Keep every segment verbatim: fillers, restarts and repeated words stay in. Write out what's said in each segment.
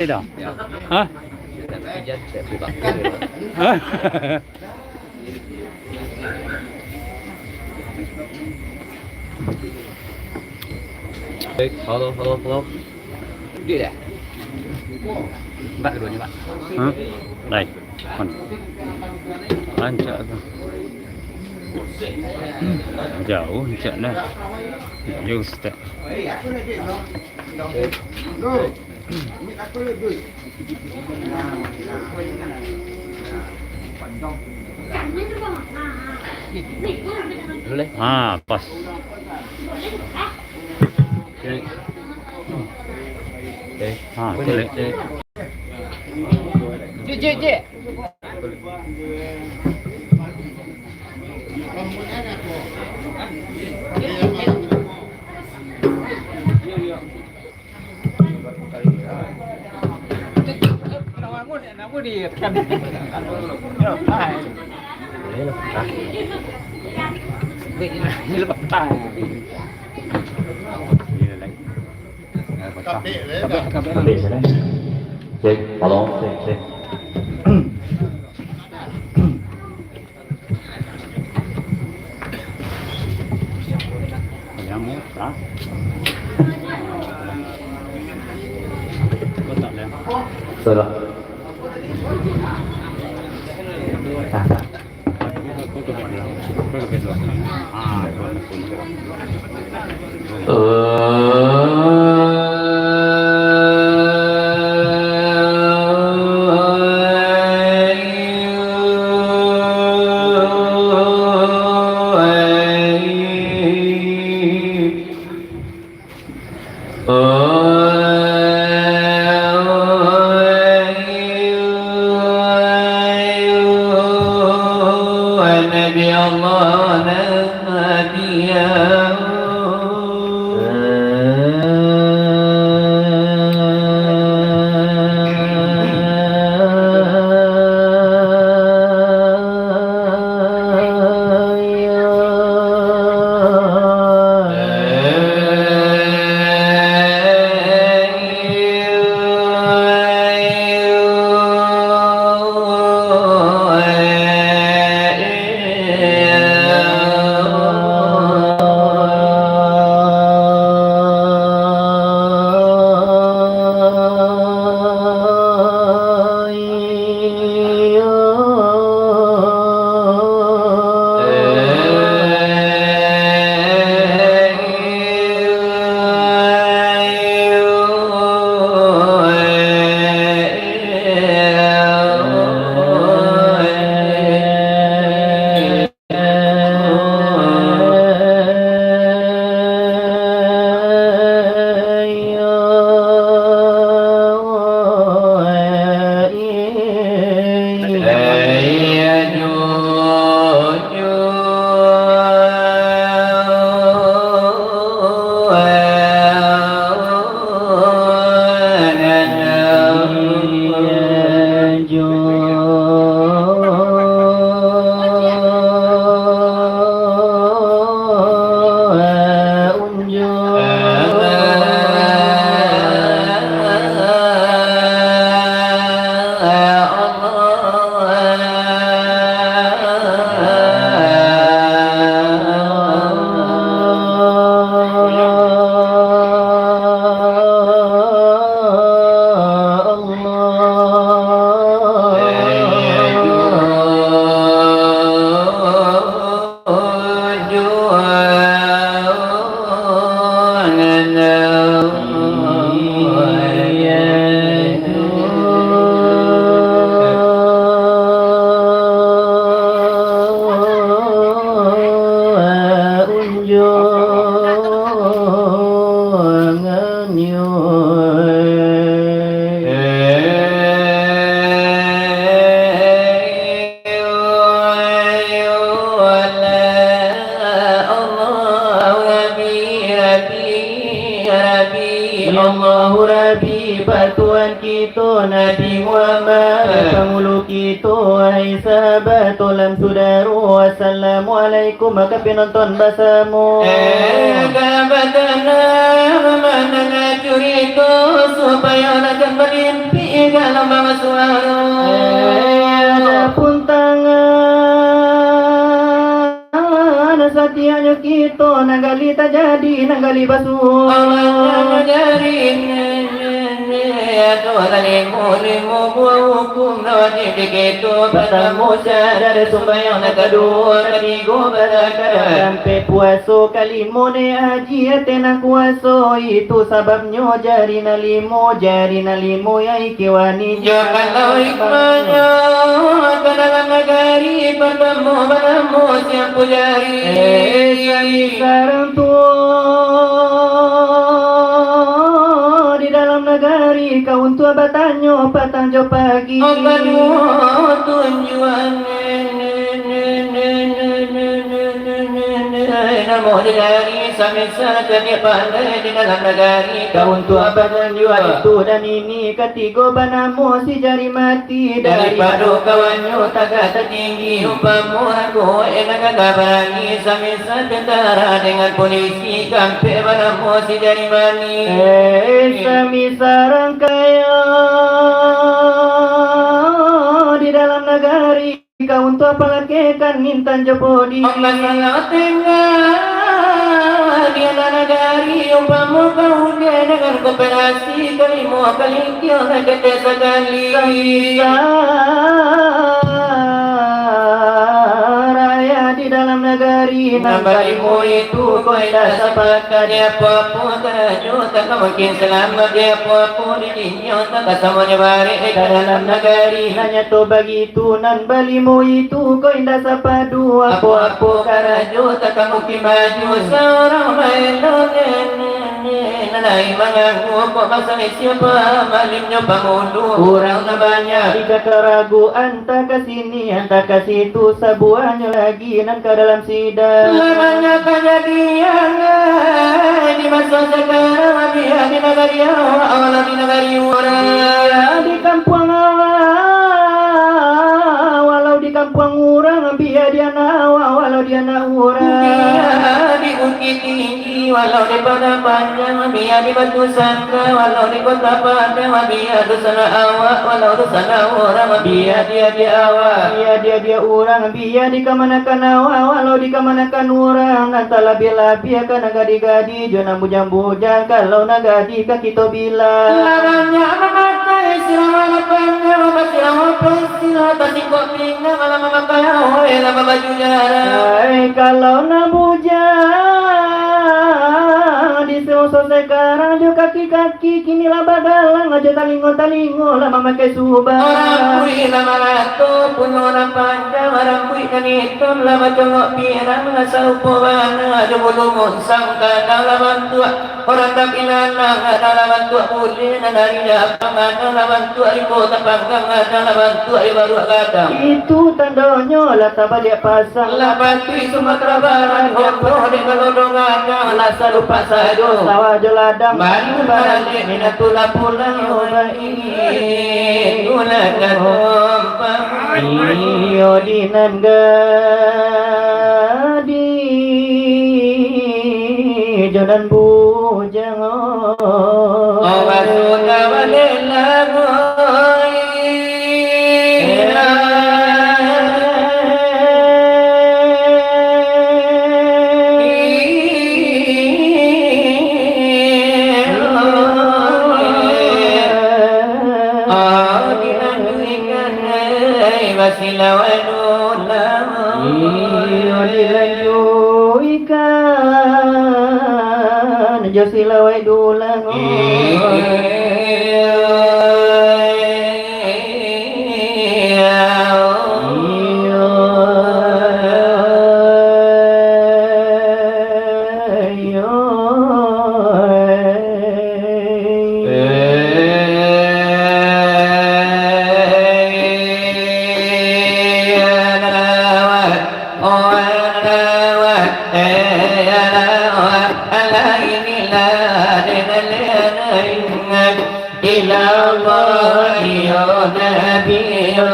Dah. Hah? Hah? Halo, halo, halo. Dia dah. Empat keduanya, Pak. Hah? Baik. Rancak tu. Jauh, rancak dah. Jauh, Ustaz. Boleh? Ah, pas. Cek. Cek. Ah, boleh, boleh. Cek, cek, cek. Cek, halo, cek, cek. Sudah. Allahu Rabbi, Patuhan kito, Nabi Muhammad, pangulu kito, wahai sahabat, tolam sudaro, assalamualaikum, ka panonton basamo. Eh, ka batana, mandanga curito, supayo lah jan balimpi. Kalau basuaro. Eh, adapun tangan, satioknyo kito, nan gali tajadi, nan gali basuo. Nan gali, ado limo, limo buah hukum, nan wajib dikito. Partamo, syahadat, sumbayang, nan kaduo, katigo, bazakat, kaampek, puaso, kalimo, naiak haji, ateh nan kuaso. Itu sababnyo jari nan limo, jari nan limo, yai kiwani. Yo, kalau hikmahnyo, ka dalam nagari, partamo banamo Siampu Jari. Eh, sami sarang tuo di dalam nagari, ka untuak batanyo patang jo pagi. Oh, kaduo tunjuan, namo dijari, sami sarang cadiak pandai di dalam nagari, ka untuak batanyo itu dan ini, katigo banamo si jari mati. Daripado kawannyo tagak tatinggi, umpamo rago enak gagah barani, sami sarang tentara dengan polisi, kaampek banamo si jari manih. Eh, sami sarang kayo di dalam nagari, ka untuak palakekan intan jo podi. Masalah tengah di anak nagari, umpamo kau udah dengan koperasi, kalimo kalingkiang nan ketek sakali. Sami sarang rakyat di dalam nagari, nan balimo itu ko indak sapakat. Di apo-apo karajo, tak mungkin salamat. Di apo-apo di Nyo tak kasamonyo barek ka dalam nagari. Nan nyato bagitu, nan balimo itu ko indak sapadu. Apo-apo karajo tak ka mungkin maju. Saurang maelo nan lain manganggu, kok masalah siapa malimnyo pangulu. Urang nan banyak di kakaraguan, antah ka sini, antah ka situ, sabuahnyo lagi nan ka dalam sidang. Lah banyak kajadian, eh, di maso sakarang, bia di nagari awak, walau di nagari urang. Bia di kampuang awak, walau di kampuang urang, bia di anak awak, walau di anak urang. Bia di Bukittinggi, walau di Padang Panjang, bia di Batu Sangka, walau di Kota Padang, bia dusanak awak, walau dusanak urang, bia di adiak awak, bia di adiak urang, bia di kamanakan awak, walau di kamanakan urang, nan talabiah-labiah ka nan gadi-gadi, jo nan bujang-bujang, kalau nan gadi ka kito bilang. Lah banyak mamakai sirah warna panjang, basirah warna pensil, tasingkok pinggang, malah mamakai awai, lah babaju jarang. Ai, kalau nan bujang di seuso sekarang, jo kaki-kaki kini lah bagalang, jo talingo-talingo lah mamakai subang. Orang kuih lah marato, pulo nan panjang, orang kuih nan itam lah bacongok pirang, lah sarupo bana jo bulu musang, kadang lah bantuak Orang tapi lanang, ado lah bantuak bulih, nan dari Japang, ado lah bantuak rimbo tapanggang, ado lah bantuak dibaruak gadang. Itu tandonyo lah tabaliak pasang. Lah patuik Sumatera Barat, gopoh di Kalodong Gadang, lah salupak sajo sawah jo ladang. Baliak, baliak, minantu lah pulang, itulah katumpang. Iyo, di nan gadi jo nan bujang. Oh, basudah baliak lah, boy. Oh, dilanjuikan, eh, basilawai dulang. Iyo, dilanjuikan jo silawai dulang. Iyo. Iyo. Ilallah, ya Nabi, ya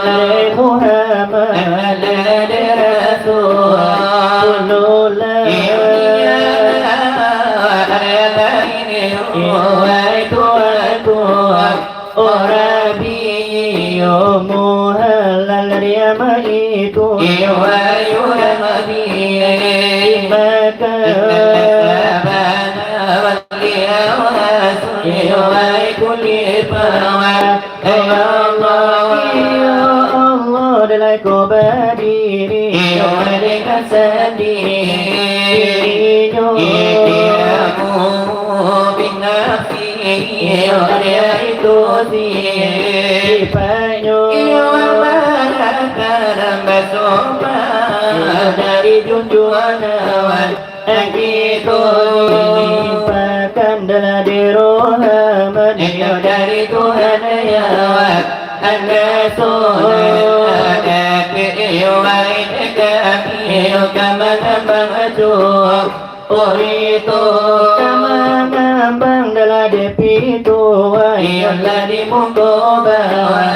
Muhammad, Rasulullah. Ya Allah, ya Allah, ya Allah, ya Allah, ya Allah, ya Allah, ya Allah, ya Allah, ya Allah, ya Allah, Muhalal riama itu. Iyo, ayo, Nabi. Maka. Sabana wali Rasul. Iyo, ayo, kulit bawah. Ya Allah, ya Allah, dalam ko badiri. Iyo, mereka sendiri. Iyo. Iyo, binafsi. Iyo, dia itu sifatnyo. Iyo, baraka dan basopan. Iyo, dari junjungan awal. Angki ko dilimpahkan dalam di rahmat. Iyo dari Tuhan ya Allah. Angka solat. Iyo baik kami. Iyo kamana bangso. Orito. Kamana bang dalam di pintu. Iyo lah di muko bawah.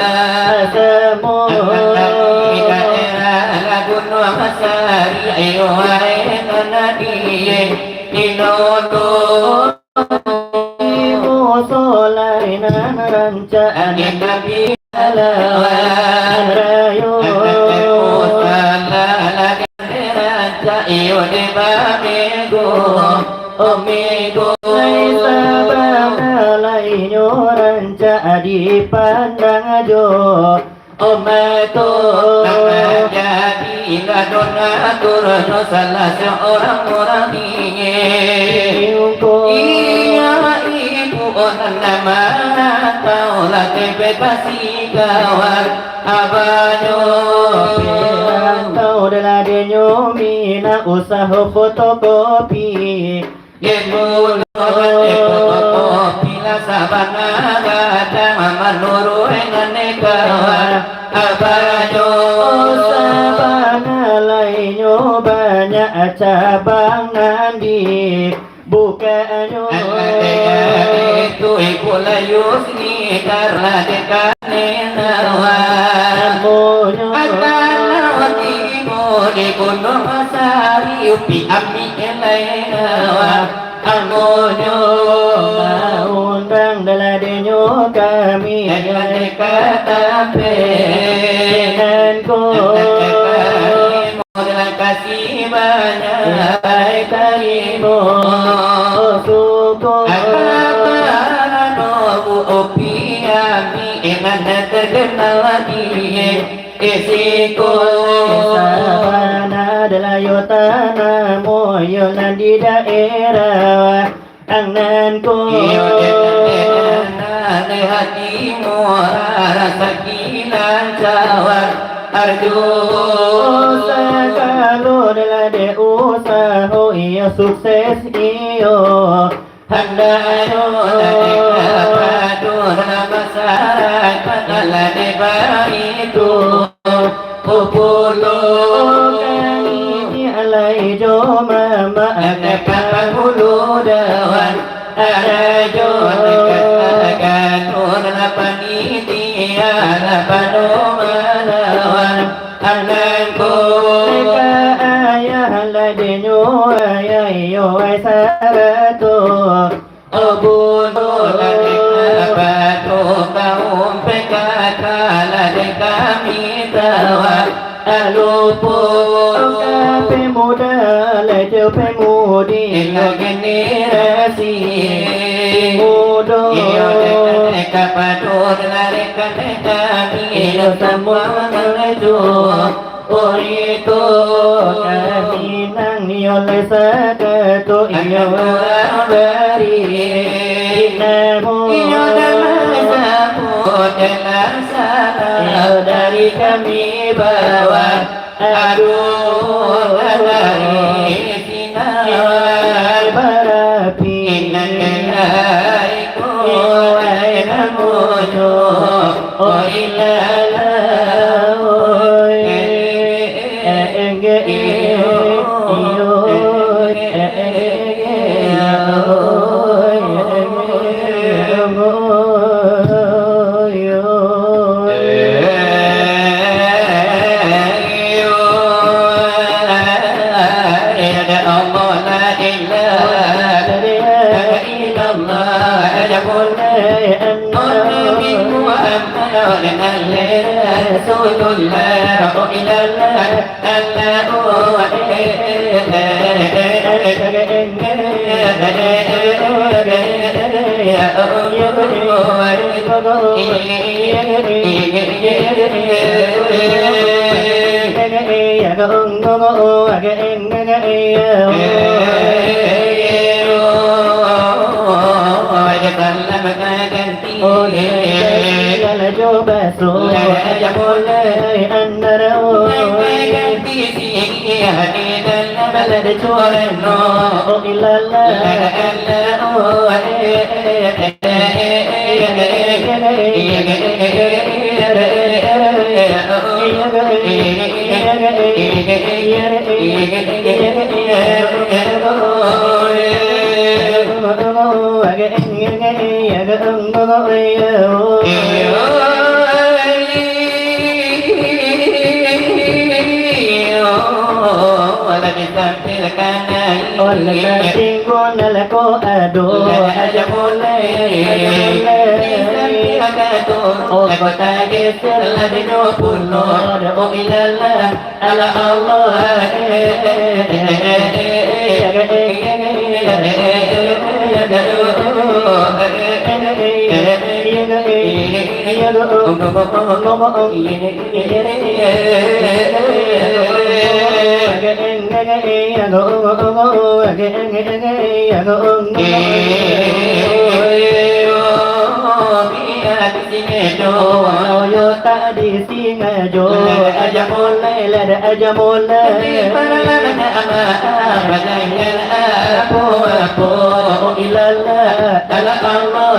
Semua. Angka di daerah Gunung Sari, ayo, wae nan di Inoto. Ibu solai nan rancak, angin tapi lawan rayo. Angin tapi lawan rancak, iyo di bamigo, omigo. Lai sabana lainyo rancak dipandang jo. Omato, maka jadilah donatur salah seorang orang ingin. Iya, ibu orang nama tau lah tepek kasih kawan abanyo. Tau dalah denyo minta usaho fotokopi. Ibu, ibu, bila sabana gadang manuruik nan kawan abanyo. Sabana lainyo banyak cabang nan di bukaknyo. Itu ibu layu sini karena dekanenawan. Amunyo. Atau ibu di Gunung Sari, upi ami elai nawan. Amonyo maundang daladinyo kami. Elai ka tampek. Nan ko. Elai tarimo, elai kasih banyak. Elai tarimo. Syukur. Apa-apa no bu opi ami. Nan terkenal di Isiko. Sabana dalayo tanamo, iyo nan di daerah ang nan ko. Iyo nan di hati murah, rasaki lancawan, arjo. Sagalo dalah de usaho, iyo sukses, iyo. Handayo ladek kapado masyarakat, ladek baitu pulo. Kami alai jo mamak, ladek kapado dawan. Adayo ladek kapado panitia, kapado malawan. Anangko. Deka ayah ladinyo ayah iyo ai sarato. Obuno ladek kapado kaum P K K ladek kami tawa alupo. Kape muda ladek pemudi. Ino generasi mudo. Iyo ladek kapado ladek kami ino samo mangajo. Urito kaminang iyo lai sakato iyo bari. Namo iyo dalam sabut dalam salam dari kami bawa. Aduh, dari sinar barapi. Inang kenai ko ai namonyo. Oh ilala, oi. Oleh katinggo nalako ado. Aja mulai. Aja mulai. Oh, kota geser lah di dua puluh. Oh, ilalah. Alah Allah. Yo tak disingajo. Lah aja mulai, lah aja mulai. Apo-apo, ilalah, Allah.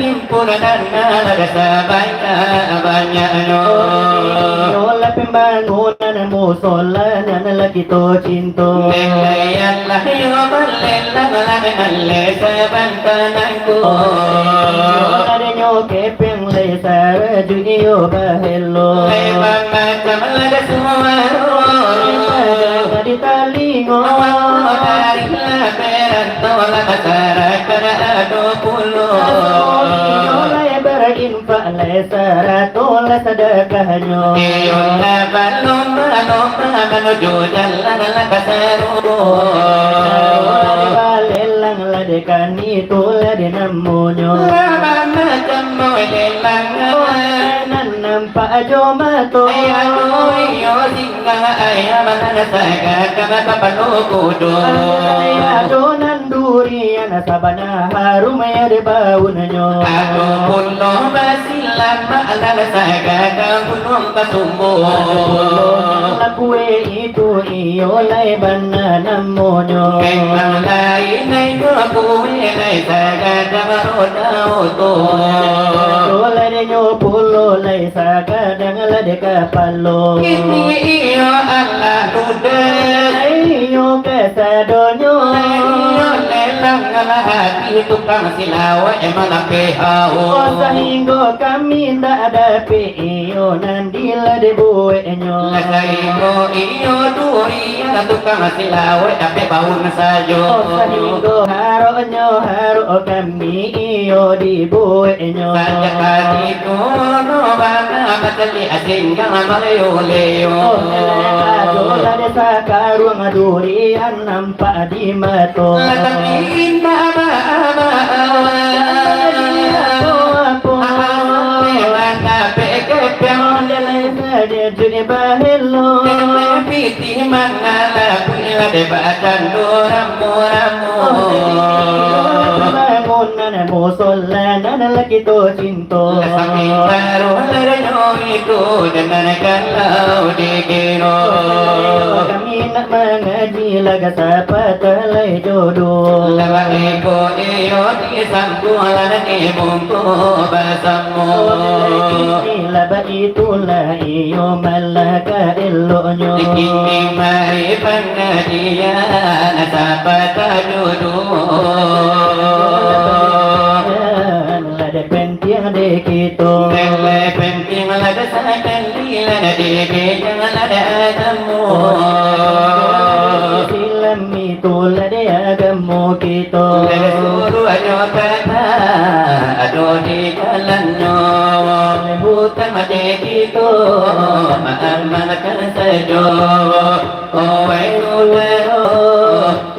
Mampun dana lah sabanyak-banyaknyo. Iyo lah pambangunan musola nan lah kito cinto. Lelayanlah yo balelang lah, maleh saban tanangku. Iyo lah denyo kepeng lai sarajuik iyo bahelo. Lai bamacam lah suaro. Lai bamacam di talingo. Awak dari lah berantau lah masyarakat ado pulo. Iyo lai barinfak lai sarato lah sadakahnyo. Iyo lah balomba-lomba manuju jalan lah ka sarugo. Balelang lah dek kami tu lah dek namonyo. Lah bamacam balelang. Nan nampak jo mato. Iyo, iyo, Nah, ayah manang saga ka mata palo kudo. Ayah do nan durian sabana harum ya di baunnyo. Ado pulo basilamak nan saga ka gunung basumbu. Ado pulo nan lakue itu iyo lai bana namonyo. Memang lai nai do kue lai saga ka baroda oto. Ado lai denyo pulo lai sagadang lah dek kapalo. Kini iyo alah ludes. Iyo kasadonyo. Iyo lelang alah ati tukang silawak emang lapeh hao. Oh, sahinggo kami ndak dapek iyo nan dilah dibueknyo. Lah sahinggo iyo duri Lah tukang silawek dapek baun sajo. Oh, sahinggo haroknyo harok kami iyo dibueknyo. Sajak tadi tu no bana bacaliak asing ka maleo-leo. Oh, adolah desa karuang durian nampak di mato. Lah tapi indak aba-aba. Lah jadi apo-apo. Apo-apo. Lah dapek kepeng. Oh, lah jadi Jujur bahelo. Dek pitih mangalapui lah dek badan do ramu-ramu. Oh, dek pitih bangunan Musola nan lah kito cinto. Lah samantaro laranyo itu, jangan kalau dikiro. Kami nak mangaji, lah sapatah lai jodoh. Lah baiko iyo disambuang, lah dibungkuih basamo. Lah baitulah iyo malah ka eloknyo. Kini mari pangajian, sapatah jodoh. Lah dek pentiang dek kito. Lah dek pentiang lah dek sakali, lah dek kito lah dek agamo. Islam itu lah dek agamo kito. Lah dek suruah nyo kata, ado di jalannyo. Hutang dek kito, maamankan sajo. Owai sudaro,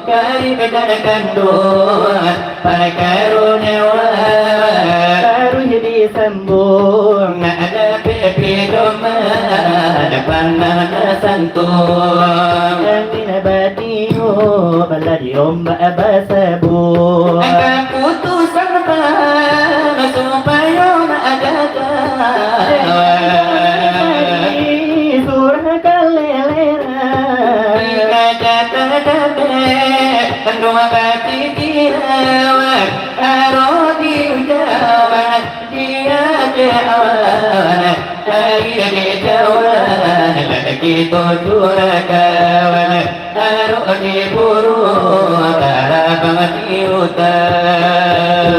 karib dan kanduang, parkaro nyawa, taruih disambuang. Nak dapek pidoman, panah nak santuang. Angin batiup, lah diombak basabuang. Kaputusan bang, supayo nak gagal. Surah kaleleran. Dikata tadapek, dua kaki dirawat, aroh diujawan, dia ke awan, aia dijawan, lagi tujuh rakawan, aroh diburu, tarabang di utan.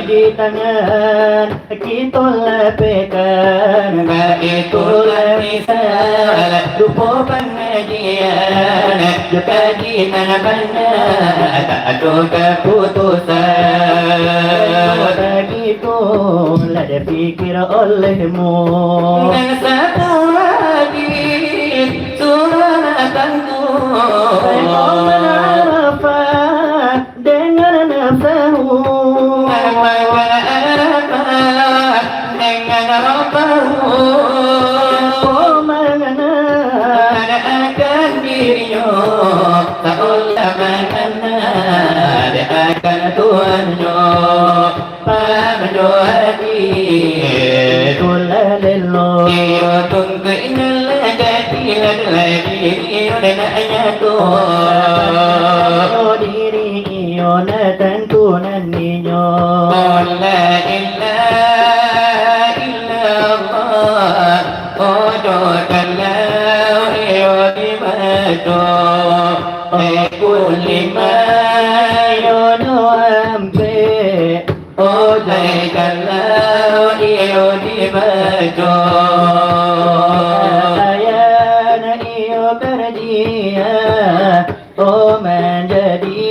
Di tangan kito lapehkan, baitulah misal, lupo pangajian, jo kaji nan bana, tak ado kaputusan. Bagitu lah dipikir olehmu. Nan satu lagi, surah tantu. Arafah dengan nafsahu. Maka Arafah dengan Rabbahu. Siapo mangana akan dirinyo, saolah mangana akan Tuhannyo. Paham jo ati, itulah lelo. Iyo tungkuiknyo lah jadi, lah lagi iyo nak nyato. Iyo diri iyo lah tantu nan inyo. Oh, la ilaha illallah. Oh, doa kalau iyo dibaco. Eh, kulima iyo doa ampek. Oh, lai kalau iyo dibaco. Ayan iyo karjia. Oh, manjadi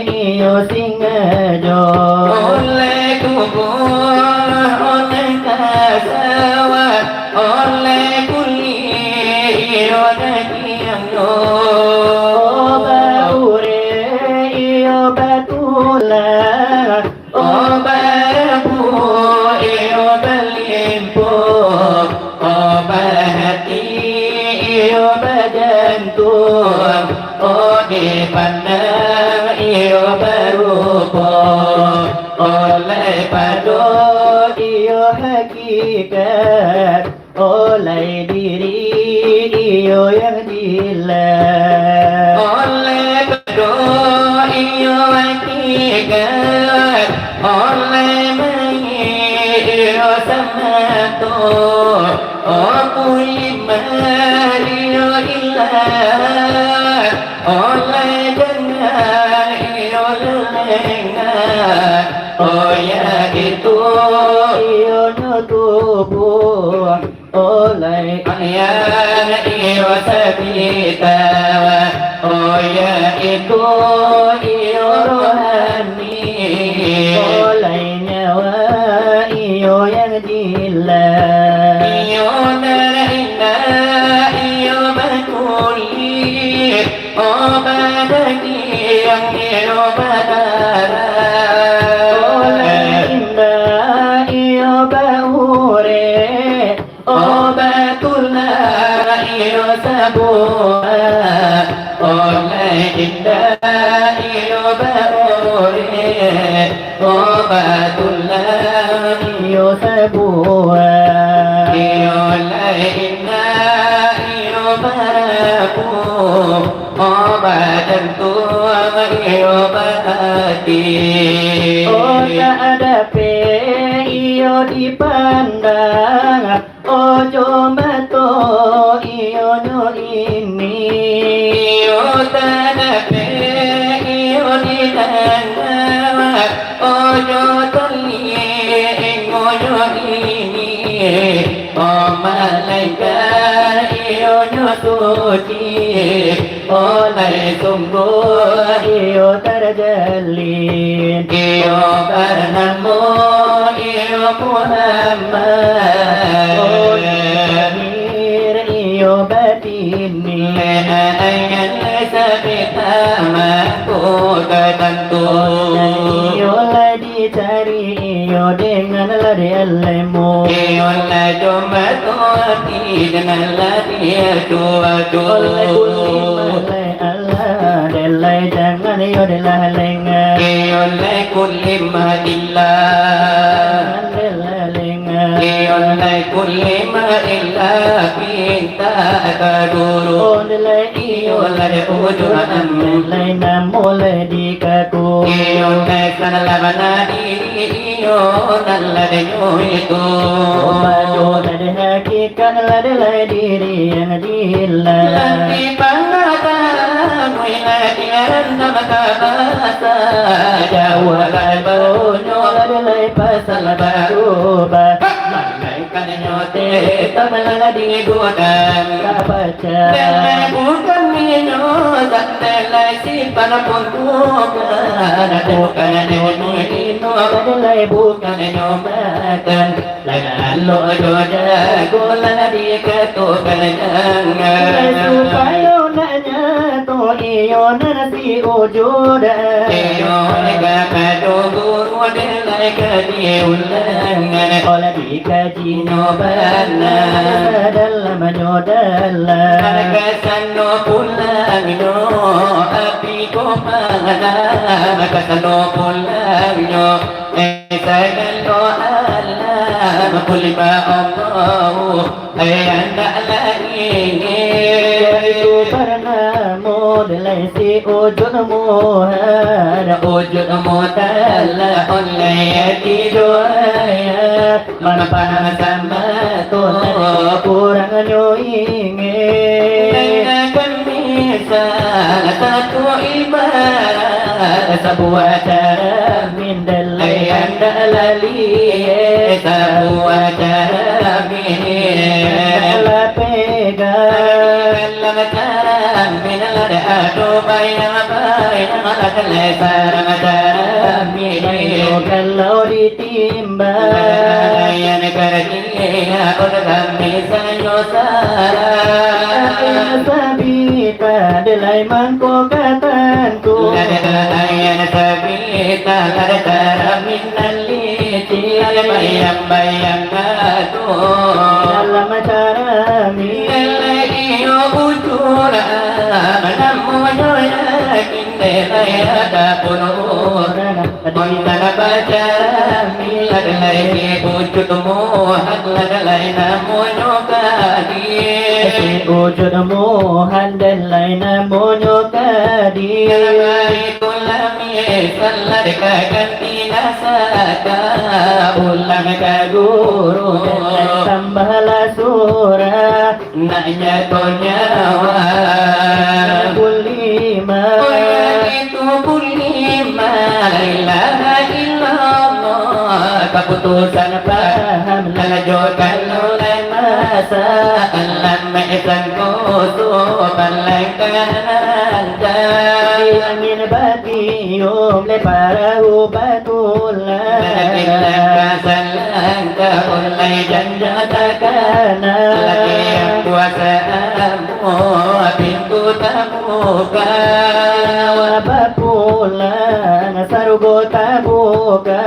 iyo singajo. Oleh tubuh, oleh kasawa, oleh kulit iyo dagiang. Oh, baure iyo batulang. Oh, barabu iyo balimpo, oh, bahati iyo bajantuang, oh, dipandang iyo barupo, oh, lai pado iyo hakikat. Oleh diri iyo yang jilat. Oleh pado iyo hakikat. Oleh maik iyo samato. Oh, kulimah iyo ilat. Oleh jangan iyo lelengah. Oh, ya itu iyo nyo tubuh. Oleh ayah iyo sabita, oh, ya itu iyo rohani. Oleh nyawa iyo yang jilat. Iyo darah indah iyo bakulit. Oh, badagiang iyo badarah. Oleh indah iyo baurek. Oh, batulah iyo sabuah. Oleh indah iyo baurek. Oh, Tantu iyo baati. Oh, tak ada pe iyo dipandang. Ojo mato iyo nyo ini. Iyo tak ada pe iyo didanga. Ojo talingo nyo ini. Oh, malaikat iyo nyo suci. Oh, lai sungguah iyo tarjalin. Iyo banamo iyo Muhammad. Oh, lahir iyo batini. Lai ayan lai sabita mangko ka tantu. Iyo lai dicari iyo dengan lari alemu. Iyo lai jo mato ati dengan lari adu-adu. Oleh kuliah Allah, delai jangan iyo delah lengan. Iyo lai kulimah ilah. Jangan delah lengan. Iyo lai kulimah ilah pinta ka guru. Oh, delai iyo lai ujur amin. Delai namo lai dikaku. Iyo lai salah mana diri iyo nan lai nyo itu. Oh, pado nan hakikat lah delai diri yang Ilah. Lah dipangatahui, lah dirandam ka basa. Jauah lah baunyo, lah delai pasal barubah. Malaikat nyo tetap lah digodang. Ka paca. Delai bukan inyo, dan delai sipan pun bukan. Bukan inyo, dan delai bukan inyo makan. Lah lalok jo jago lah dikatokan jangan. Supayo nak nyato iyo nan si ujud. Iyo ka pado guru delai ka diulangan. Olah dikaji nyo bana. Dalam nyo dalam. Ka sano pulang nyo api ko mana. Ka sano pulang nyo. Eh, sagalo alam, kulima Allah, eh, andak lai. Yaitu banamo delai si ujud muhar, ujud mutala, oleh tido ayat, manfaat sama tu, kurang nyo ingin. Misal satu ibarat sabuah cara min delai andak lali, sabuah cara min delai pegang. Dalam cara min lah ado bayang-bayang lah delai sarang cara min. Kalau di Timbang. Ayan karajia urang misalnyo sara. Ayan sabita delai mangko ka tantu. Lada ayan sabita lada tara minaliti. Lada bayang-bayang atu. Dalam cara mi. Delai iyo bujur, namonyo yakin. Delai adapun urang, di tanah bajalan, lah delai di bujut muhat, lah delai namonyo kadi. Di bujut muhat, delai namonyo kadi. Kalau baitulah misal, lah deka ganti nasaka, pulang ka guru, delai tambahlah surah. Nak nyato nyawa. Kulima. Oh, itu kulima. La ilaha illallah. Kaputusan paham. Lah jo kalau lai masa. Alam ihsan kusuh. Balangkahan anda. Di angin batiup. Lai parahu batulah. Bilang kasalan. Ka ulai janjang takana. Lagi yang kuasa amu, pintu tabuka. Nyawa bapulang, sarugo tabuka.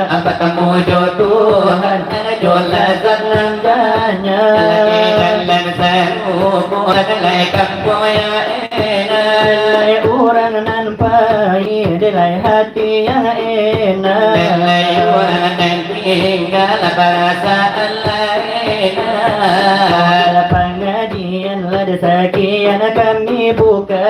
Ampat tamu jo Tuhan, jo lazat nan banyak. Lagi dalam sarugo, lai kampuang yang enak. Lai urang nan pai, lai hati yang enak. Lai urang nan tinggal parasaan lain. Alah pangajian lah sakian kami buka.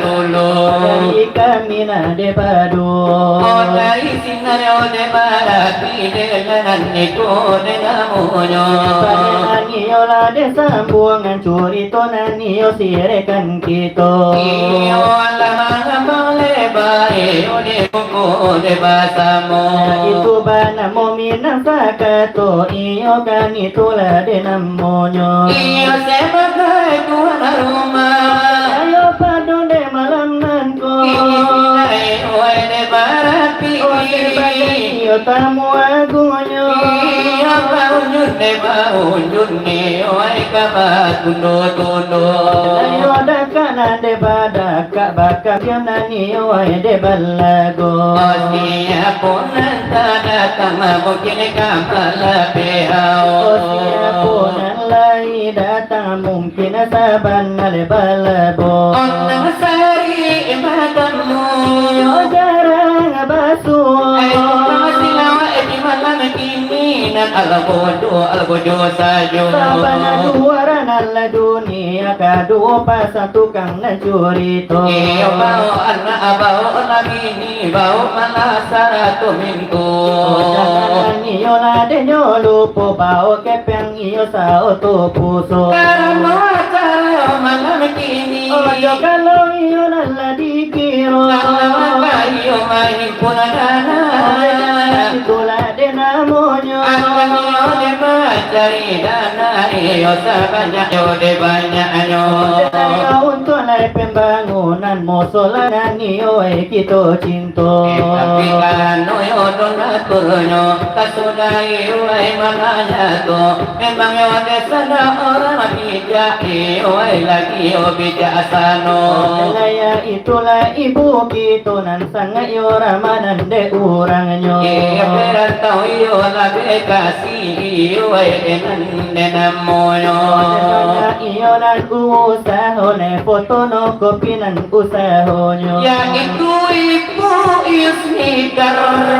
dulu. Dari kami nan de baduo. Oh, dari sinan yo de barapi de nan itu de namonyo. Pado nan iyo lah de sambuangan curito nan iyo sirehkan kito. Iyo, alah mangambang leba iyo de buku de basamo. Itu banamo Minang sakato, iyo kan itulah de namonyo. Iyo sabagai tuan rumah. Ayo pado de malam nan ko. Ini sinai wai de barapi. Oh, sebagai iyo tamu agungnyo. Iyo baunjun de baunjun de wai ka batundo-tundo. Ayo dakak nan de badakak, bakak pian nan iyo wai de balago. Oh, siapo nan ka datang mungkin ka malapehau. Oh, siapo nan lai datang mungkin sabana lai balabo. Oh, nan sari matamu. Iyo jarang basuo. Ai, mati lawak di malam kini nan algojo, algojo sajo. Sabana juara nan lah dunia kaduo pasang tukang nan curito. Iyo, bao anak, bao lah bini, bao malah sarato mintuo. Oh, jangan iyo lah denyo lupo bao kepeng iyo saoto puso. Karano acara malam kini. Ojo kalau iyo nan lah dikiro. Kalau maka iyo mahimpun dana. Ojo jangan itulah de namonyo. Akan iyo de mancari dana, iyo sabanyak iyo de banyaknyo. Ojo untuak lai pembangunan musola nan iyo e kito cinto. Eh, tapi karano iyo donaturnyo, kasudahi wai mananyato, memang iyo de sanak urang bijak, iyo wai lagi iyo bijaksano. Naya itulah ibu kito nan sangaik iyo ramah nan dek urangnyo. Eh, perantau iyo lah bekasi, iyo wai de nan de namonyo. Iyo nan usaho ne foto no kopi nan usahonyo. Yaitu Ibu Yusnidar.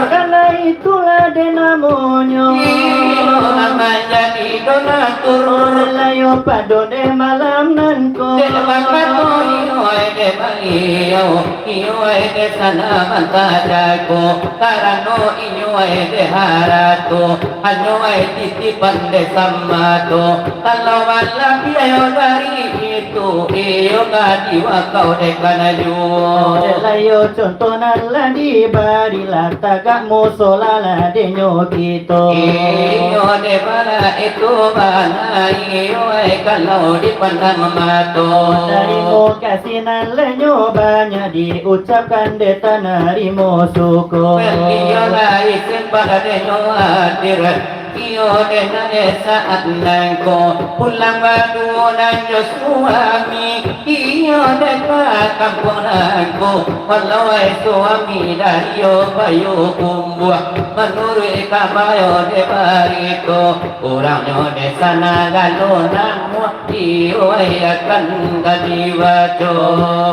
Karano itulah de namonyo. Iyo lah manjadi donatur. Layo pado de malam nan ko. Dek mangko iyo de baliau. Iyo de sanak mantah jago. Karano iyo de harato. Hanyo ai titipan de samato, kalau balabiah dari itu, iyo ka diwakau de kana juo. Dek layo contoh nan lah dibari, lah tagak musola lah denyo kito. Iyo de bala itu bana, iyo ai kalau dipandang mato. Tarimo kasih nan lanyo banyak diucapkan de tanarimo suko. Baliau lai sembah denyo hadir. Iyo de nan de saat nangko, pulang baduo nan jo suami. Iyo de ka kampuang nangko, walau ai suami dah iyo Payokumbuah. Manuruik kabayo de barito, urangnyo de sanak galo namuah, iyo ai akan ka dibaco.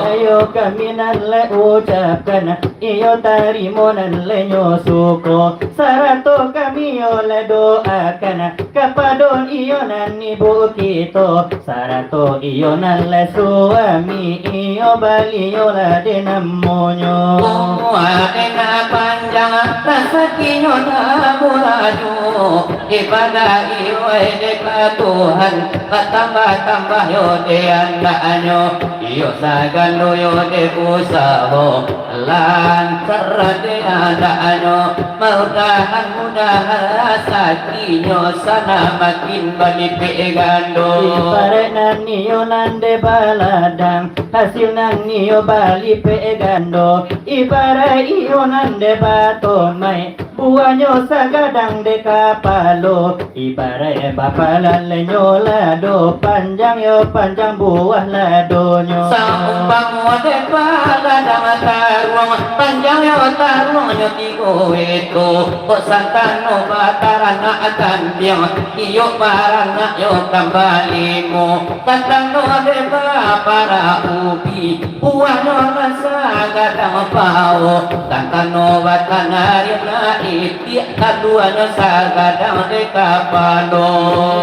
Ayo kami nan lai ucapkan, iyo tarimo nan lai nyo suko, sarato kami yo lai doakan kapado iyo nan ibu kito, sarato iyo nan lai suami, iyo baliau lah de namonyo. Umua de nan panjang, rasakinyo nan murah juo, ibadah iyo de ka Tuhan, batambah-tambah yo de andaknyo. Iyo sagalo yo de usaho, lancar de andaknyo. Mudahan-mudahan rasakinyo sanak makin balipek gando. Ibaraik nan iyo nan de baladang, hasil nan iyo balipek gando. Ibaraik iyo nan de batomaik, buahnyo sagadang de kapalo. Ibaraik bapalan lai nyo lado, panjang yo panjang buah ladonyo. Saumpamo de baladang taruang, panjang yo taruangnyo tigo eto. Kok santano bataranak kambiang, iyo baranak yo kambali mo. Santano de baparak ubi, buahnyo nan sagadang pao. Santano batanari na itiak, kaduonyo sagadang de kapalo.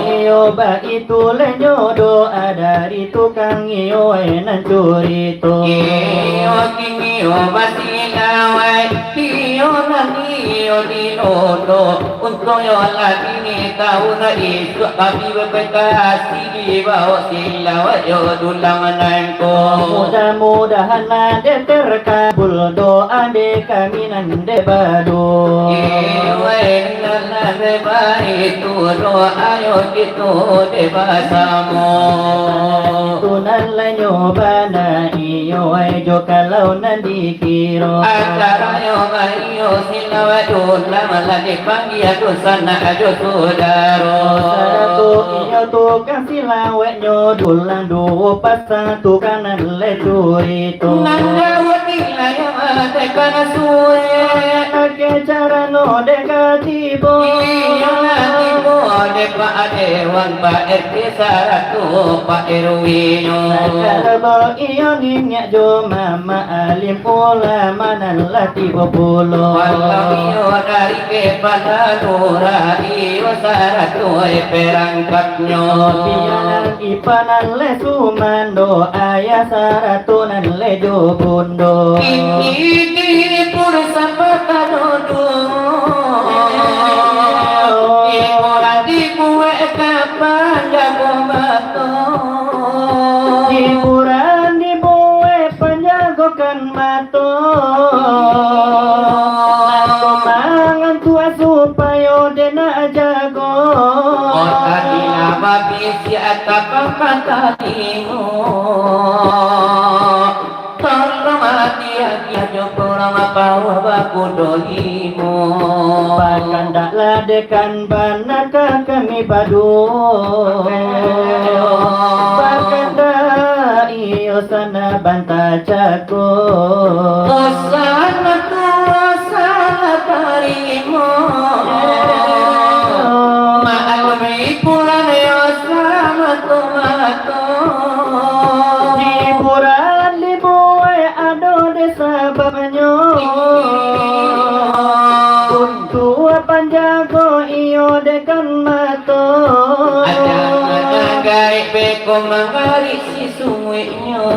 Iyo baitu lai nyo doa dari tukang iyo e nan curito. Iyo kini yo basilawek, iyo nan iyo di lodo. Untuak yo lah kini tahu nan isuak kami bapakasi dibao silawek yo dulang nan ko. Mudah-mudahan nan dek terkabul doa dek kami nan dek badoa. Iyo, eh, nan, nan dek baitu doa yo kito dek basamo. Tu nan lanyo bana iyo, eh, jo kalau nan dikiro. Acara yo baiyo silawek dulang lah dipanggia dunsanak jo sudaro. Sarato iyo tukang silaweknyo dulang duo pasang tukang nan lai curito. Nan jauah di layang ate kana suwe. Ake carano dek ka tibo. Iyo lah tibo dek Pak Dewan, Pak R T sarato Pak R W-nyo. Sagalo iyo niniak jo mamak alim ulama nan lah tibo pulo. Walau iyo dari kepala lurah iyo sarato perangkatnyo. Pianan ipa nan lai sumando, ayah sarato nan lai jo bundo. Kini dihibur sapa taduduak. Hiburan dibuek ka panjago mato. Hiburan dibuek panjagokan mato. Nan ko mangantuak supayo dek nak jago. Otak gila babisiak atap mata limo. Tolong hati-hati ajo pulang pauah bakudo limo. Bakandak lah dekan bana ka kami baduo. Bakandak iyo sana banta cako. Bosan tu salah tarimo. Maklumi pulang yo samato-mato. Hiburan dibuek ado dek sababnyo. Untuak panjago iyo dekan mato. Ada anak gaek beko manggarik si sunguiknyo.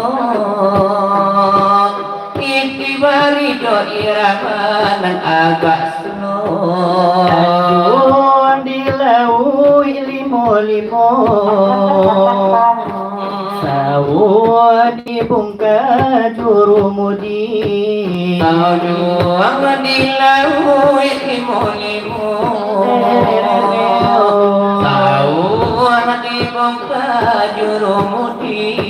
Iti bari jo irama nan agak slow. Aduan di lauik limo-limo. Sauah di bungka jurumudi. Aduan di lauik limo-limo. Sauah di bungka jurumudi.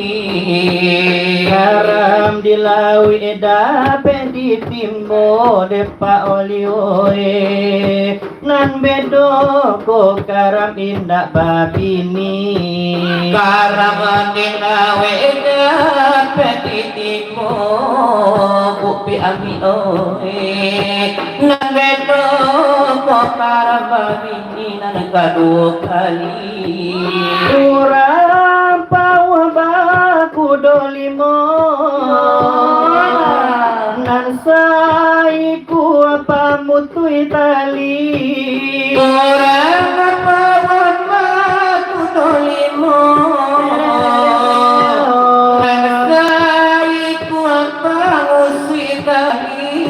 Karam di lauik dapek ditimbo dek Pak Oli, oi. Nan bedo ko karam indak babini. Karam di lauik dapek ditimbo, Buk Pi Ami, oi. Nan bedo ko karam babini. Nan kaduo kali. Urang pauah bakudo limo, nan saikua pamutuih tali. Urang pauah bakudo limo, nan saikua pangusuih tali.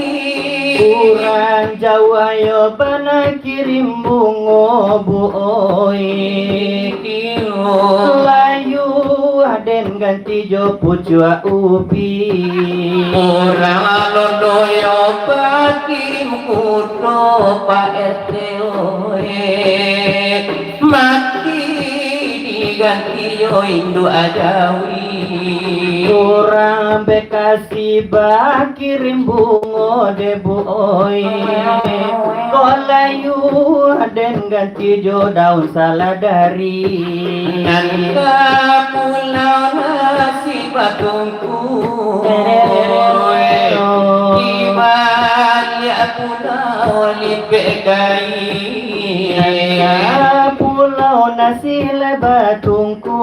Urang jauah yo bana kirim bungo, Bu, oi. Layua den ganti jo pucuak ubi. Urang londo yo bakirim kudo, Pak R T, oi. Mati diganti jo induak ajawi. Urang Bekasi bakirim bungo, dek Bu, oi. Kok layua den ganti jo daun saladari. Nan ka pulau nasi batungku, di baliak pulau lipek gai. Nan ka pulau nasi lai batungku,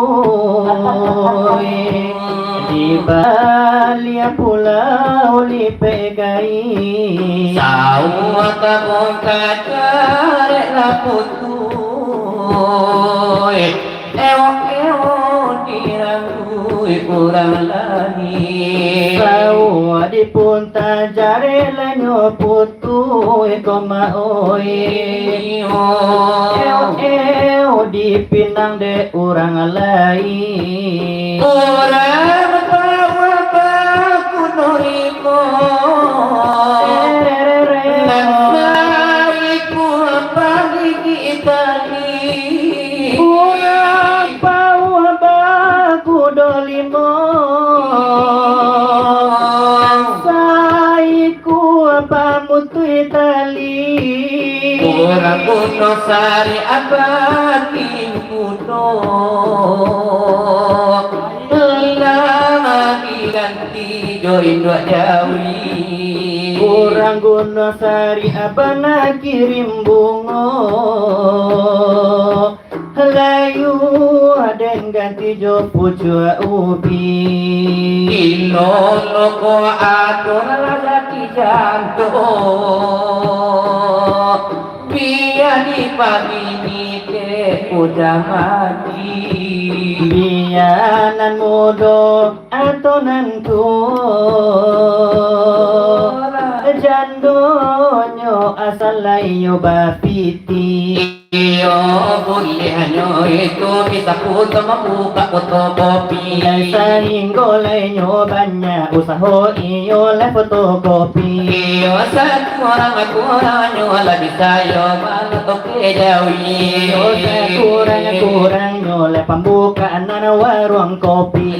di baliak pulau lipek gai. Sauah tabongka karek lah putuih. Ewok-ewok di ranggu urang lain. Sauah dipunta jareh lah nyo putuih ko mak oi. Iyo. Eo, eo, dipinang dek urang lain. Urang pauah baguno rimbo. Nan saikuah panigik tali. Urang pauah baguno limo. Saikuah pamutuih tali. Urang guno sariak bati guno. Lah diganti jo induak jawi. Urang guno sariak bana kirim bungo. Layua den ganti jo pucuak ubi. Ilo loko atur razaki janto. Bia dipagini dek udah mati. Bia nan mudo atau nan tuo, jandonyo asal lai nyo bapiti. Iyo, buliahnyo itu bisa putuih mambukak fotokopi. Sahinggo lai nyo banyak usaho iyo lah fotokopi. Iyo, sakurang-kurangnyo lah bisa yo malotoke jawi. Iyo, sakurang-kurangnyo lah pambukaan nan waruang kopi.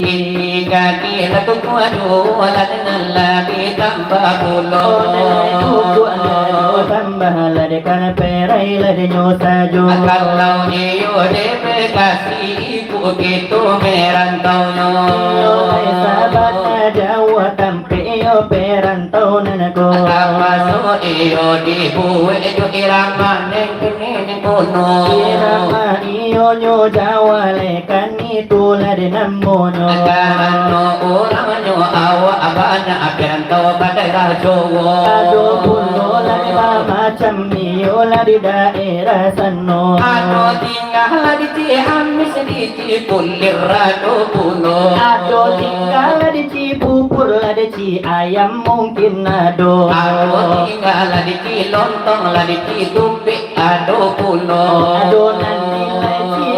Kaki lah tutuak jualan nan lah ditambah pulo. Oh, nan lah tutuak lah ditambah lah dek perai lah dek nyo sajo. Kalau iyo dek Bekasi, ibu kito merantaunyo. Iyo, sabana jauah tampek iyo perantau nan ko. Tamaso iyo dibuek jo irama neng kini neng kono. Irama iyo nyo Jawa lekan itulah dek namonyo. Karano urangnyo awak banyak perantau ka daerah Jowo. Ado pulo lah di bamacam iyo lah di daerah sano. Ado tingga lah di Ciamis, di Cipulir ado pulo. Ado tingga lah di Cibubur lah di Ciayam mungkin ado. Ado tingga lah di Cilontong lah di Citumbek ado pulo. Ado nan di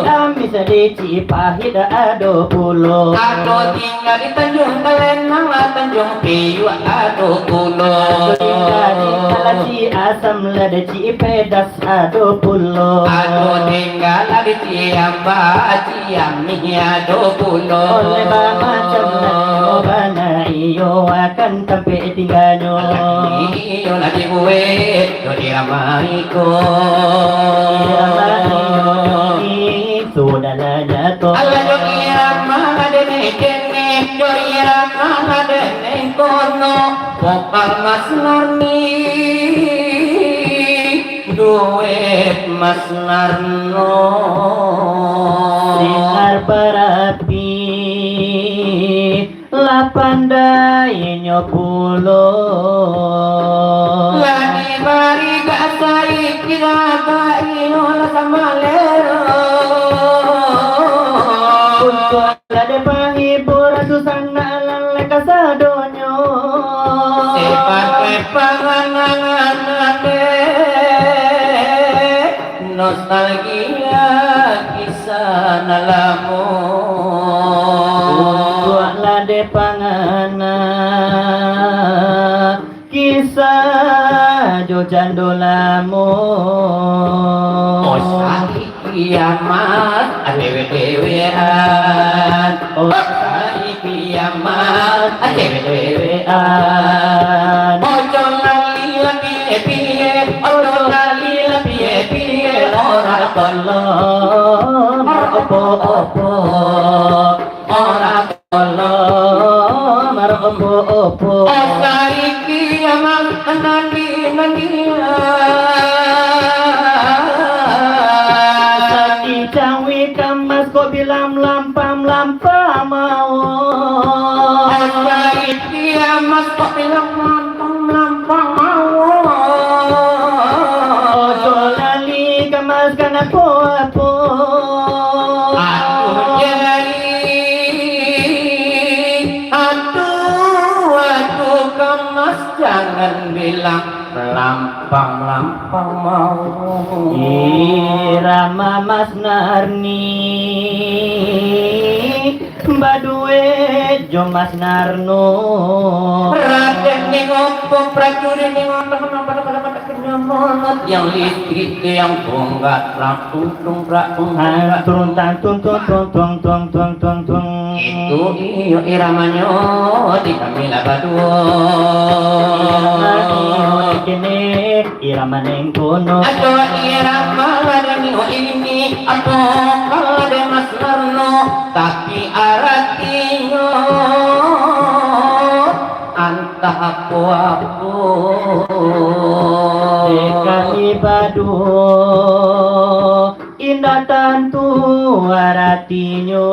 Ciamis di Cipahit ado pulo. Ado tingga di Tanjuang Kalenang, Tanjuang Priuk ado pulo. Ado tingga di Kalasi Asam lah di Cipedas ado pulo. Ado tingga lah di Ciamba, Ciamih ado pulo. Oleh bamacam nan bana iyo akan tampek tingganyo. Iyo lah dibuek jo irama iko. Irama iyo ni sudah lah nyato. Alah jo irama dene kene, jo irama dene kono. Vokal Mas Narni, duet Mas Narno. Sinar barapi lah pandai nyo pulo. Lah dibari ka saiki, lah ka inyo lah samalero. Untuak lah dek pahibur, susah nak lalai kasadonyo. Sebagai panganang-anang dek nostalgia kisah nan lamo. Untuak lah dek panganang kisah jo jando lamo. Oh, sakik kiamat, ah, dewek-dewekan. Oh, sakik kiamat, ah, dewek-dewekan. Ojo lali lah piye-piye, ojo lali lah piye-piye, ora tolong, ora opo-opo, ora Alah, marapo-apo. Asai kiamat nandi-nandian. Asai cawi kamas kok bilang melampang-melampang mawon. Asai kiamat kok bilang melampang-melampang mawon. Ojo lali kamas ka apo-apo. Aduh, jai. Lampang-lampang mau. Irama Mas Narni baduet jo Mas Narno. Raden ni ngopo, prajurit ni ngopo, kenapa pada, pada, pada kena monot? Yang listrik tu yang bongkak, rak tung tung, rak tung tung, rak tung tung. Turun tang tung tung tung tung tung tung tung. Itu iyo iramanyo di kami lah baduo. Irama iyo di kene, irama neng kono. Ado irama neng ini, apo kade Mas Narno, tapi aratinyo antah apo-apo. Di kami baduo. Indak tantu aratinyo.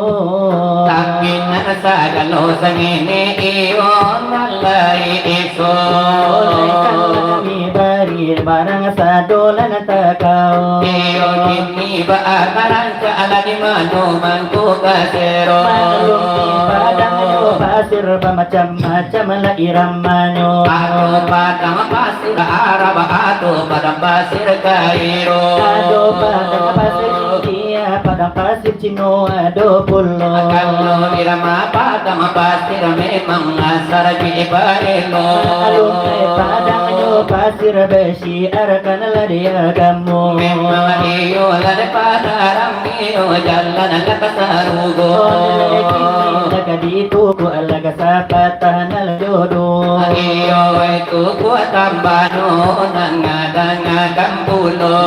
Tapi nan sagalo sangini iyo nan lai iso. Oleh karano kami bari barang sado lah nan takao. Iyo kini baa ka rancak lah di mano mangko ka sero. Maklum di padang jo pasir bamacam-macam lah iramanyo. Ado padang pasir Arab, ado padang pasir Kairo. Ado padang pasir India, padang pasir Cino, ado pulo. Kalau irama padang pasir memang asal di Baelo. Alun ai padang jo pasir basiar kan lah di agamo. Memang iyo lah di padarang iyo jalan lah ka sarugo. Oleh kini lah ka dituku lah ka sapatah nan jodoh. Iyo, itu kuat tambah no, nang danga kampulo.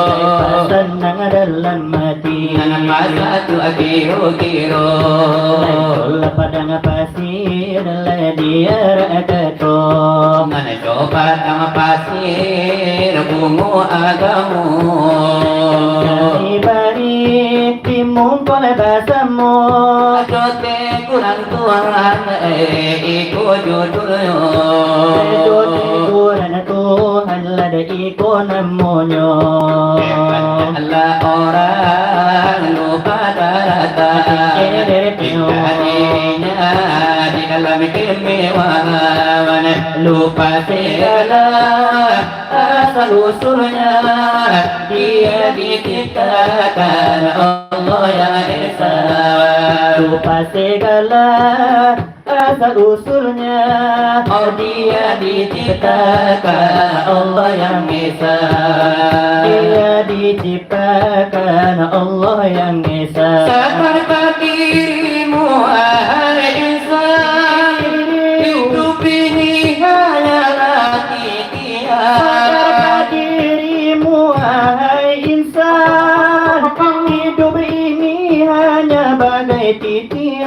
Pasan nang dalam ati. Nang pasatu kiro-kiro. Lah padang pasir, lah di arak kato. Nang coba padang pasir, bungo agamo. Kami bari di mungkol basamo. Dote kurang Tuhan, eh, iko judulnyo. Dote kurang Tuhan lah dek iko namonyo. Hebatlah orang lupa daratan. Di dalam kemewahan, lupa segala asal usulnya. Dia diciptakan Allah yang Esa. Lupa segala asal usulnya. Oh, dia diciptakan Allah yang Esa. Dia diciptakan Allah yang Esa. Sadarkah dirimu, wahai insan, hidup ini hanyalah titian. Sadarkah dirimu, wahai insan, hidup ini hanya bagai titian.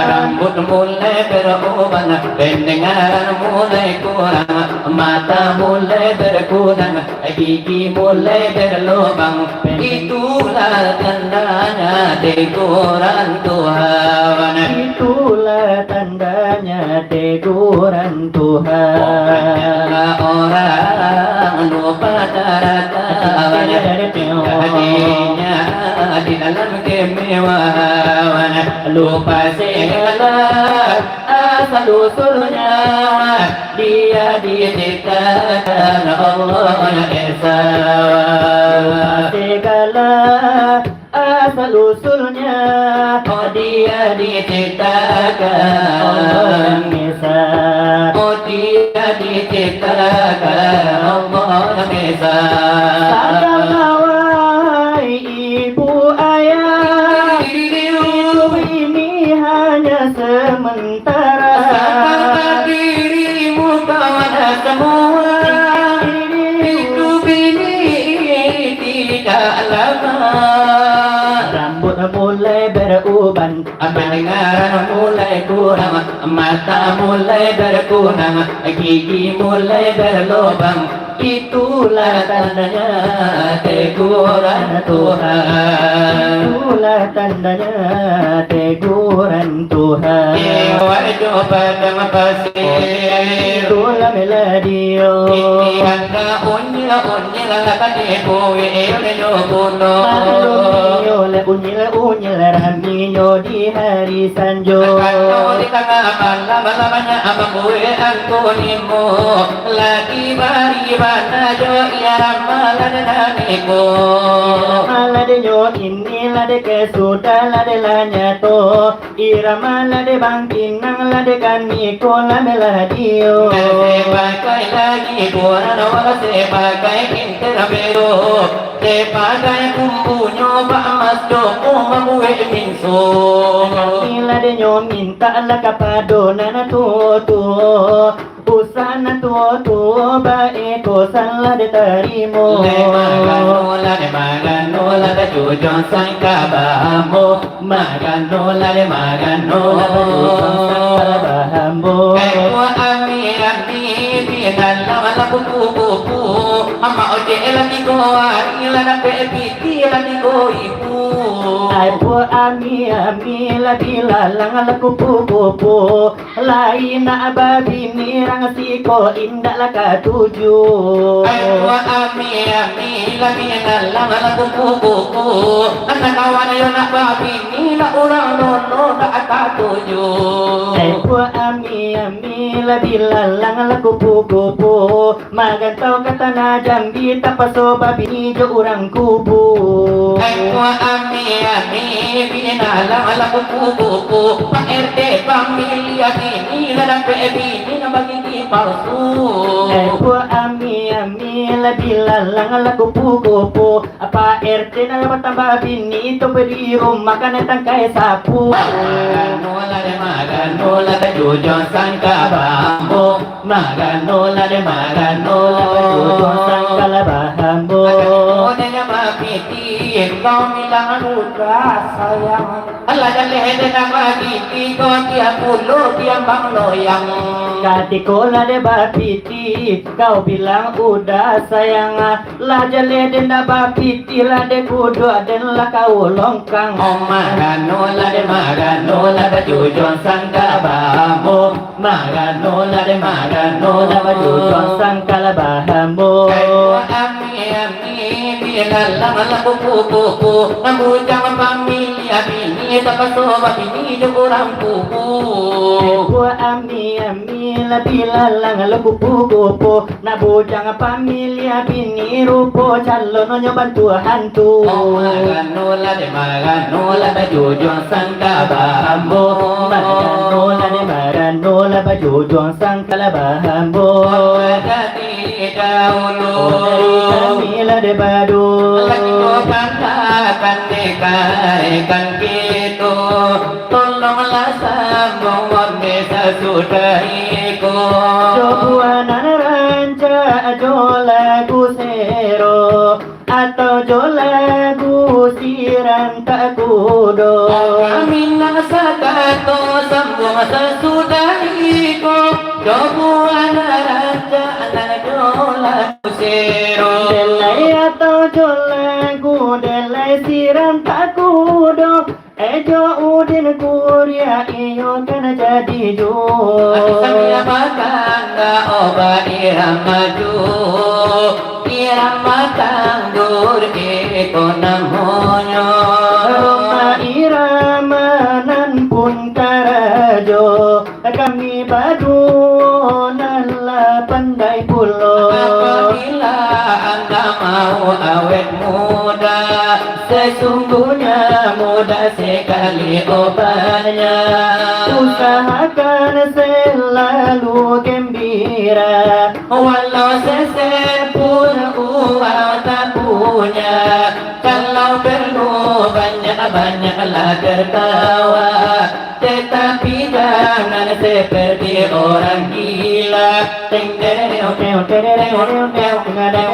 Rambut mulai beruban, pendengaran mulai kurang, mata mulai berkurang, gigi mulai berlubang. Itulah tandanya teguran Tuhan. Itulah tandanya teguran Tuhan. Bukanlah orang lupa daratan, hatinya di dalam kemewahan, lupa segala asal usulnya. Dia diciptakan Allah yang Esa. Lupa segala asal usulnya. Oh, dia diciptakan Allah yang Esa. Oh, dia diciptakan Allah yang Esa. Sadar, wahai ibu ayah, hidup ini hanya sementara. Sadar dirimu kawan semua, hidup ini tidak lama. Rambut mulai beruban, pendengaran mulai kurang, mata mulai berkurang, gigi mulai berlubang. Itulah tandanya teguran Tuhan. Itulah tandanya teguran Tuhan. Dewa jo padang pasir. Itulah meladio. Ini anda unyil-unyil lah tadi buik yo puno. Maklum yo lah unyil-unyil raminyo di hari sanjo. Kalau di tangah malam, malamnya abang buik angku nimo. Lah dibari bana jo irama lah de niko. Irama lah de nyo ini lah de ke sudah lah de lah nyato. Irama lah de bangkinang lah de kaniko lah meladio. Sebagai lagi bulan wala sebagai intero. Sebagai kumbunyo bak mas domo mambuek minso. Kami lah de nyo mintak lah kapado nan tuo-tuo. Usah nan tuo-tuo bae ko salah ditarimo. Dek magano lah, dek magano lah, tajujung sangka bahambo. Magano lah, dek magano lah, tajujung sangka bahambo. Eko ami-ami, di dalam lah buku-buku. Amak ojek lah tigo ari, lah dapek piti lah tigo ibu. Eko ami-ami, lah bilalang lah kupu-kupu. Lai nak babini rang siko indak lah katuju. Ai buah ami-ami, lami dalam lah kupu-kupu. Anak kawan yo nak babini, nak urang nono dak katuju. Ai buah ami-ami, lah bilalang lah kupu-kupu. Magantau ka tanah Jambi, tapaso babini jo urang kubu. Ai buah ami-ami, bini dalam lah kupu-kupu. Pak R T pamiliah bini, lah dapek bini nan bagigi palsu. Ai buah ami-ami, lah bilalang lah kupu-kupu. Pak R T nan lah batambah bini, tu bari rumah kanai tangkai sapu. Magano lah, dek magano lah, tajujung sangka bahambo. Magano lah, dek magano lah, tajujung sangka lah bahambo. Magano dek nyo bapiti, kau bilang udah sayang. Alah jaleh dek nyo bapiti, kau tiap pulo tiambang loyang. Katiko lah dek bapiti, kau bilang udah sayang. Lah jaleh den dak bapiti, lah dek kuduak den lah kawo longkang. Oh, magano lah, dek magano lah, tajujung sangka bahambo. Magano lah, dek magano lah, tajujung sangka lah bahambo. Kayo ami-ami, bilalang lah kupu-kupu. Nan bujang pamiliah bini, tapaso babini jo urang kubu. Kayo ami-ami, lah bilalang lah kupu-kupu. Nak bujang pamiliah bini, rupo calonnyo bantuak hantu. Oh, magano lah, dek magano lah, tajujung sangka bahambo. Magano lah, dek magano lah, tajujung sangka lah bahambo. Dari dahulu. Oh, dari kami lah dek badu. Lagi kau katakan dek rekan kito. Tolonglah sambung onde sasudah iko. Jo buah nan rancak jo lagu sero, atau jo lagu siran tak kudo. Kami nan sakato sambung sasudah iko. Jo buah nan rancak nan jo lagu sero. Delai atau jo lagu, delai siran tak kudo. Ejo Udin Kuria iyo kan jadi juo. Samia bakanda oba irama juo, irama tanggur iko namonyo. Roma irama nan pun karajo, kami baduo nan lah pandai pulo. Apabila anda mau awet muda, sesungguhnya mudah sekali obatnya. Usahakan selalu gembira, walau sesek pun uang tak punya. Kalau perlu banyak-banyaklah tertawa, tetapi jangan seperti orang gila. Ting terereo, teo terereo, teo terereo.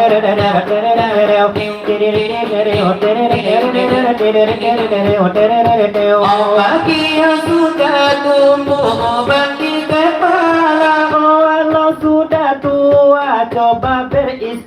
Ombak kian sudah tumbuh uban di kepala. Oh, walau sudah tua, coba beristirahat.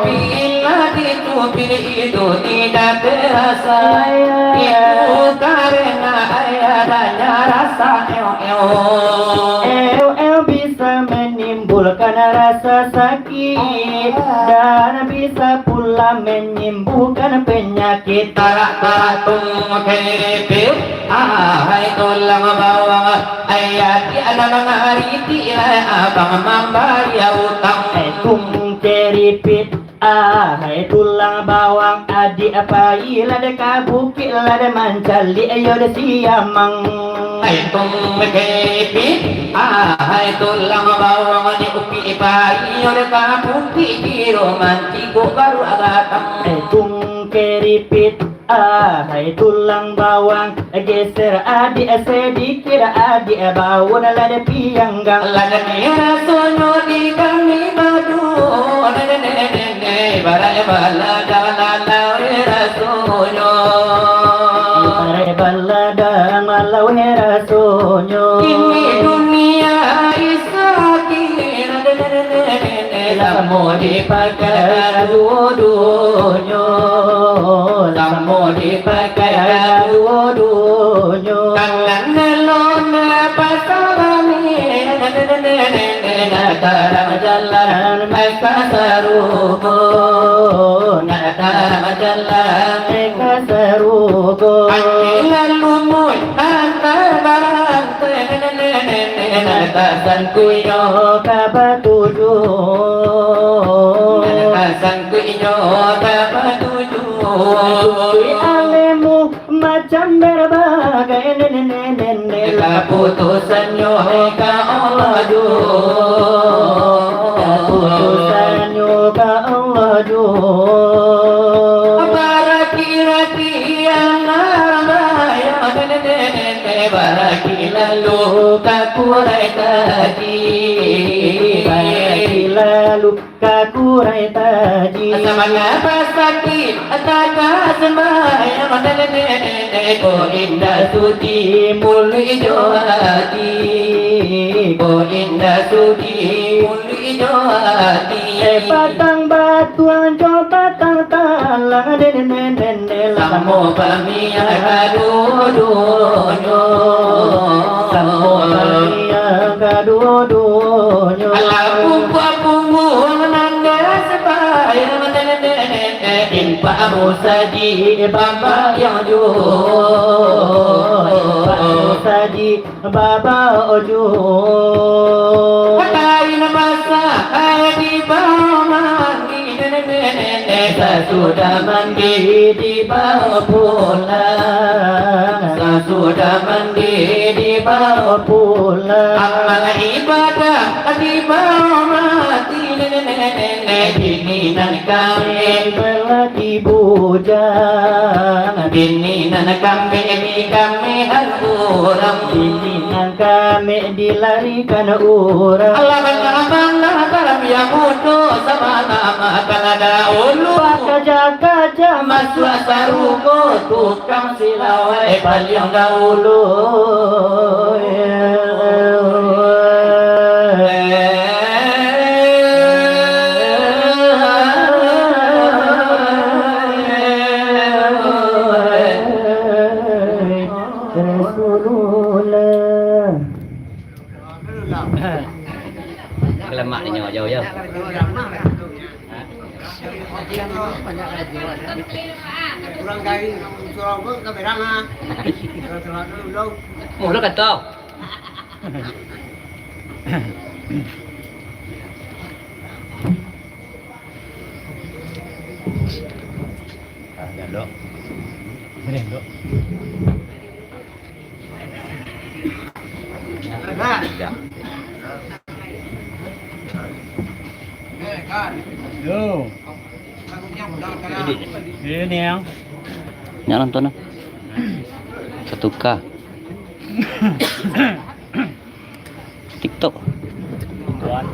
Bila dicubit itu tidak terasa, itu karena adanya rasa eo-eo. Eo-eo bisa menimbulkan rasa sakit dan bisa pula menyembuhkan penyakit. Tarak-tarak tung keripik, ahai tulang bawang, ayah tiada mangaritik lah abang mambayar utang. Eh, tung keripik, ahai tulang bawang, adiak pailah dek ka bukik lah dek mancaliak yo dek siamang. Hai tung kepi, ahai tulang bawang, ni upi pai yo dek ka bukik kiro mancigok baru agatang. Eh, tung keripik, ahai tulang bawang, geser adiak sadikit, adiak bawon lah dek pianggang. Lah dek rasonyo di kami badu, nenek-nenek, barai bala dalam lalau rasonyo. Barai bala dalam lalau rasonyo. Ini dunia isaki, nenek-nenek, samo dipakai duo-duonyo, samo dipakai duo-duonyo. Tangan ngelon pasarani, nak tarang jalan ka sarugo, nak tarang jalan ka sarugo. Angin lalu mui antar barang. Nak tasangkuik nyo ka batujuah. Nak tasangkuik nyo ka batujuah. Alemu macam berbagai nenek-nenek. Kaputusannyo ka Allah juo. Kaputusannyo ka Allah juo. Baraki-raki anak bayang nenek-nenek. Baraki lalu ka kurai taji. Baraki lalu ka kurai taji. Samangah basakik, taga sambayang, nenek-nenek, ko indak sudi muluik jo ati, ko indak sudi muluik jo ati. Eh, batang batuang jo batang talang, nenek-nenek, samo pamiah kaduo-duonyo, samo pamiah kaduo-duonyo. Alah pungkuak pungguang nan sambayang, impak Saji baba yang juo, saji baba ojo. Kain basah di bawah mandi, sasudah mandi dibawa pulang. Sasudah mandi dibawa pulang. Amal ibadah dibawa mati, bini nan kami balaki bujang. Bini nan kami, kami nan urang. Bini nan kami dilarikan urang. Alah bana-bana dalam yang mudo, sabana makan dahulu. Bakaja-kaja masuak sarugo, tukang silawai paliang dahulu. Rasulullah. Kelemak ni nyawa jauh, jauh. Kurang dari surau pun keberang, ah. Surau-surau dulu, dulu. Oh, lo kato. Ah, dah, dok. Boleh, dok. Yo. Ini yang. Nyo nonton lah. Satu K. TikTok. Oi.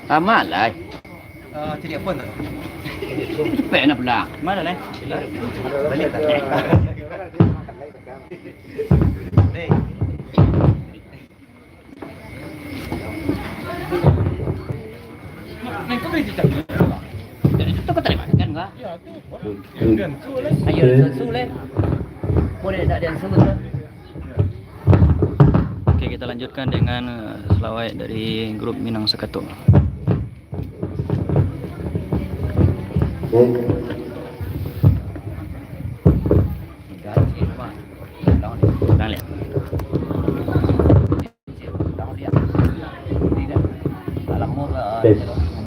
Lama lah. Eh, cari apa tu? Cepek nak pulang. Mana, Leh? Balik tak? Itu kau terima kan, gua? Ayo, susu, Leh. Boleh tak dia susu tu? Oke, kita lanjutkan dengan, eh, selawat dari grup Minang Sakato. Dah lihat. Tes.